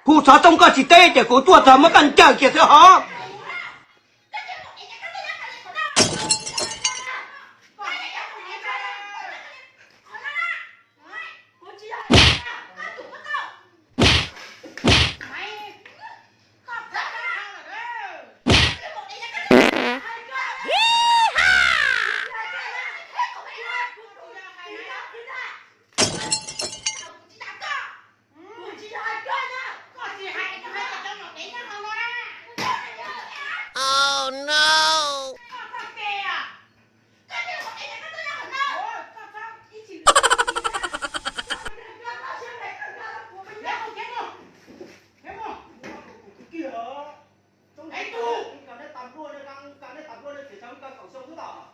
Kuv xav tooj koj tsis teb ces kuv tuaj txog muab koj ncaws kiag xwb hov. Tus, koj nej tas nplua, koj nej tas nplua, nej tseem tsawv koj kaum xyoo xwb tos.